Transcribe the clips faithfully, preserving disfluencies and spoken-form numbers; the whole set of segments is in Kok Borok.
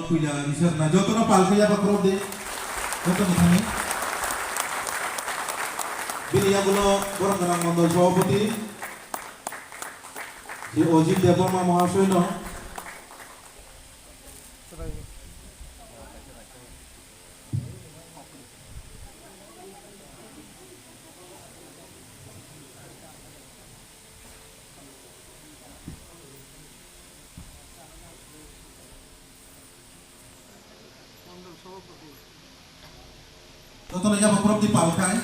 Puila bisakna jotono palkhe yaba khorok de. Jotono thani. Bini yagulo borok gwnang mondol sabhapati Shri Ajit Debbarma Mahasoyno. Jotono yaba khorok di palkhai.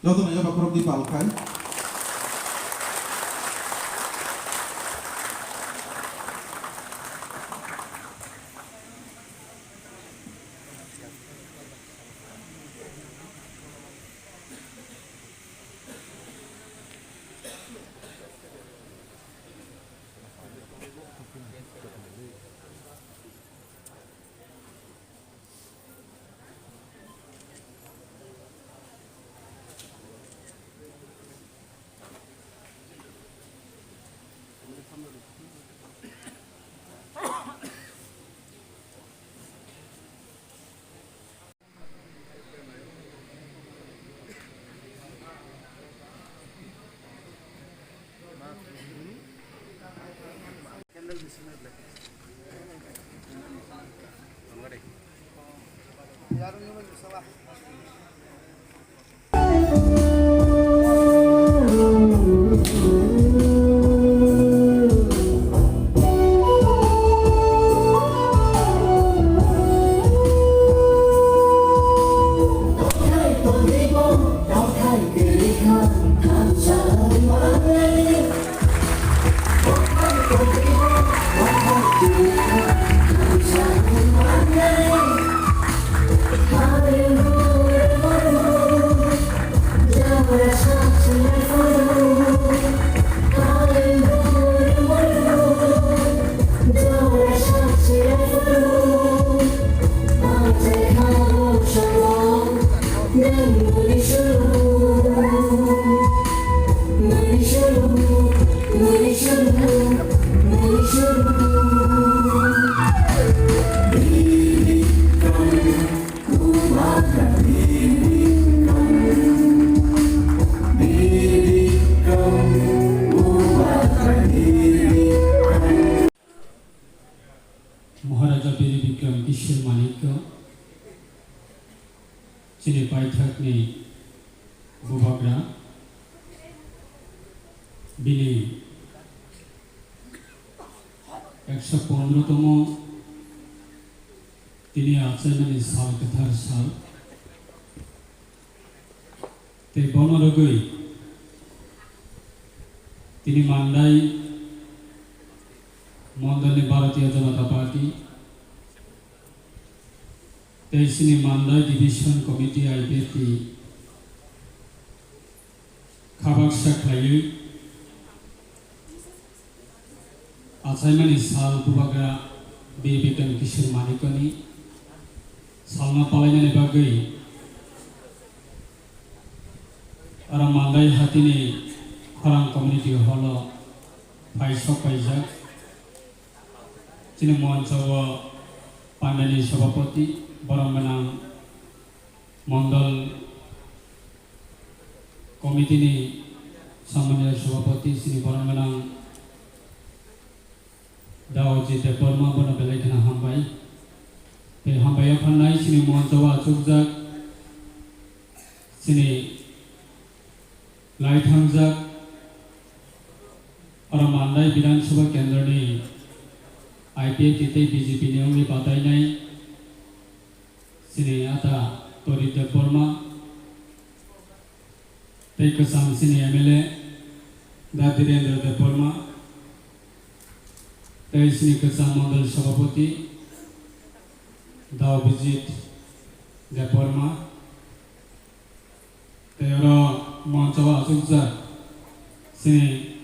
Jotono yaba khorok di palkhai. Maharaja Bir Bikram Kishore Manikya, chini paithakni bubagra, bini ekso pondro tomo tini achaimani sal kwthar sal. Tei bono rwgwi tini Mandai mondolni Bharatiya Janata Party tei chini Mandai Division Committee, I P F T, kha baksa khlaiwi achaimani sal bubagra Bir Bikram Kishore Manikyani salno palainani bagwi oro Mandai hatini Khorang Community Hall-o phai sok paijak. Chini moncho-o pandani sabhapati, borom gwnang mondol Committee ni samanya sabhapati sini borok gwnang Daoji Debbarma bono belai kheno hambai. Tei hambai yapharnai sini moncho o achukjak sini laithangjak oro Mandai Bidhan Sabha Kendro ni I P F T tei B J P ni wngwi batainai sini ata Tori Debbarma. Tei kwcham sini M L A da Dhirendra Debbarma, tei sini kwcham Mandal Sabhapati da Abhijit Debbarma, tei oro moncho o achukjak sini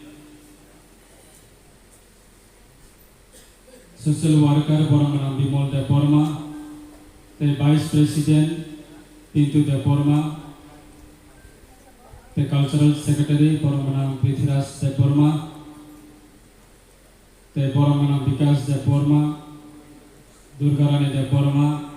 Social worker borok gwnang Bimol Debbarma, tei Vice President Pintu Debbarma, tei Cultural Secretary borok gwnang Prithviraj Debbarma, tei borok gwnang Bikash Debbarma, Durgarani Debbarma,